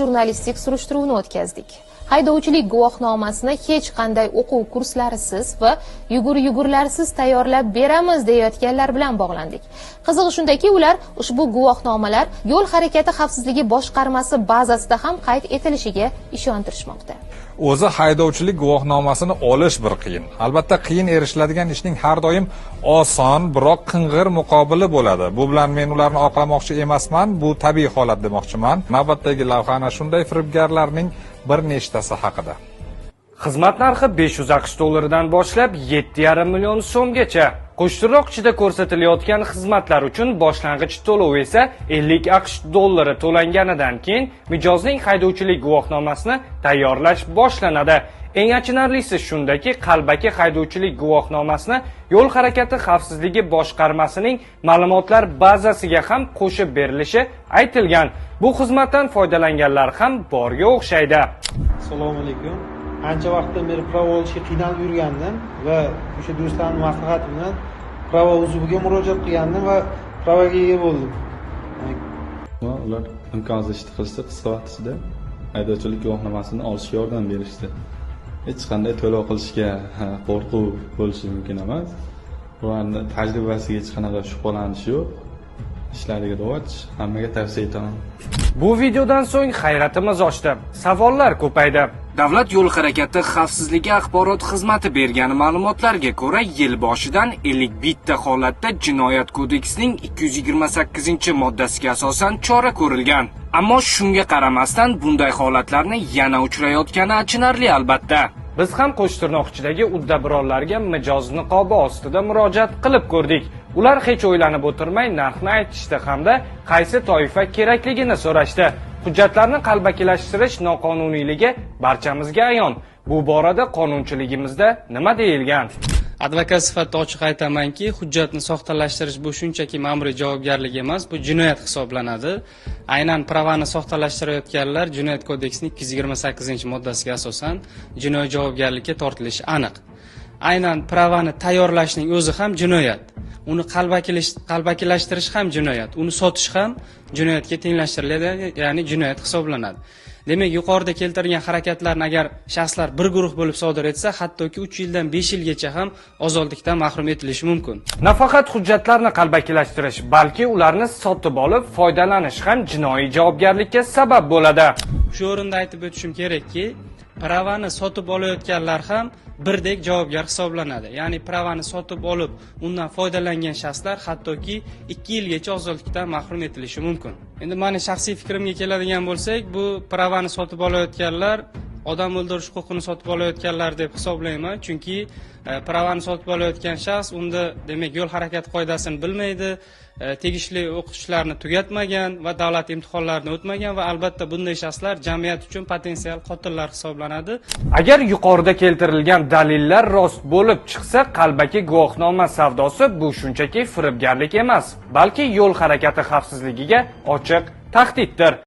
Jurnalistik surishtiruvni o'tkazdik. Haydovchilik guvohnomasini hech qanday o'quv kurslarisiz va yugur yugurlarsiz tayyorlab beramiz deyayotganlar bilan bog'landik. Qizig'i shundaki, ular ushbu guvohnomalar Yo'l harakati xavfsizligi boshqarmasi bazasida ham qayd etilishiga ishontirishmoqda. O'zi haydovchilik guvohnomasini olish bir qiyin. Albatta, qiyin erishiladigan ishning har doim oson, biroq qing'ir muqobili bo'ladi. Bu bilan men ularni oqlamoqchi emasman, bu tabiiy holat demoqchiman. Navbatdagi lavha ana shunday firibgarlarning bir nechtasi haqida. Xizmat narxi 500 AQSh dollaridan boshlab 7,5 million so'mgacha. Qo'shtirnoq ichida ko'rsatilayotgan xizmatlar uchun boshlang'ich to'lov esa 50 AQSh dollari to'langanidan keyin mijozning haydovchilik guvohnomasini tayyorlash boshlanadi. Eng achinarlisi shundaki, qalbaki haydovchilik guvohnomasini Yo'l harakati xavfsizligi boshqarmasining ma'lumotlar bazasiga ham qo'shib berilishi aytilgan. Bu xizmatdan foydalanganlar ham borga o'xshaydi. Assalomu alaykum. Ancha vaqtdan beri права olishga qiynalib yurgandim va o'sha do'stlarimni maslahati bilan Prava uzubiga murojaat qilgandim va права ga ega bo'ldim. Va ular imkonsiz ishni qilishdi, qisqa vaqt ichida haydovchilik guvohnomasini olishga yordam berishdi. Hech qanday to'lov qilishga qo'rquv bo'lishi mumkin emas. Ularni tajribasiga hech qanaqa shubhalanish yo'q. Ishlariga rivoj, hammaga tavsiya etaman. Bu videodan so'ng hayratimiz oshdi. Savollar ko'paydi. Davlat yo'l harakati xavfsizligi axborot xizmati bergan ma'lumotlarga ko'ra, yil boshidan 51 ta holatda Jinoyat kodeksining 228-moddasiga asosan chora ko'rilgan. Ammo shunga qaramasdan bunday holatlarni yana uchrayotgani achinarli, albatta. Biz ham qo'shtirnoq ichidagi uddaburonlarga mijoz niqobi ostida murojaat qilib ko'rdik. Ular hech o'ylanib o'tirmay narxni aytishdi hamda qaysi toifa kerakligini so'rashdi. Hujjatlarni qalbakilashtirish noqonuniyligi barchamizga ayon. Bu borada qonunchiligimizda nima deyilgan? Advokat sifatida ochiq aytamanki, hujjatni soxtalashtirish bu shunchaki ma'muriy javobgarlik emas, bu jinoyat hisoblanadi. Aynan права ni soxtalashtirayotganlar Jinoyat kodeksining 228-moddasiga asosan jinoiy javobgarlikka tortilishi aniq. Aynan права ni tayyorlashning o'zi ham jinoyat. Uni qalbakilashtirish ham jinoyat, uni sotish ham jinoyatga tenglashtiriladi, ya'ni jinoyat hisoblanadi. Demak, yuqorida keltirilgan harakatlarni agar shaxslar bir guruh bo'lib sodir etsa, hattoki 3 yildan 5 yilgacha ham ozodlikdan mahrum etilishi mumkin. Nafaqat hujjatlarni qalbakilashtirish, balki ularni sotib olib foydalanish ham jinoiy javobgarlikka sabab bo'ladi. Shu o'rinda aytib o'tishim kerakki, права ni sotib olayotganlar ham birdek javobgar hisoblanadi. Ya'ni права ni sotib olib, undan foydalangan shaxslar hattoki 2 yilgacha ozodlikdan mahrum etilishi mumkin. Endi mani shaxsiy fikrimga keladigan bo'lsak, bu права ni sotib olayotganlar odam o'ldirish huquqini sotib olayotganlar deb hisoblayman, chunki права ni sotib olayotgan shaxs unda, demak, yo'l harakati qoidasini bilmaydi, tegishli o'qishlarni tugatmagan va davlat imtihonlarini o'tmagan va albatta bunday shaxslar jamiyat uchun potensial qotillar hisoblanadi. Agar yuqorida keltirilgan dalillar rost bo'lib chiqsa, qalbaki guvohnoma savdosi bu shunchaki firibgarlik emas, balki yo'l harakati xavfsizligiga ochiq tahdiddir.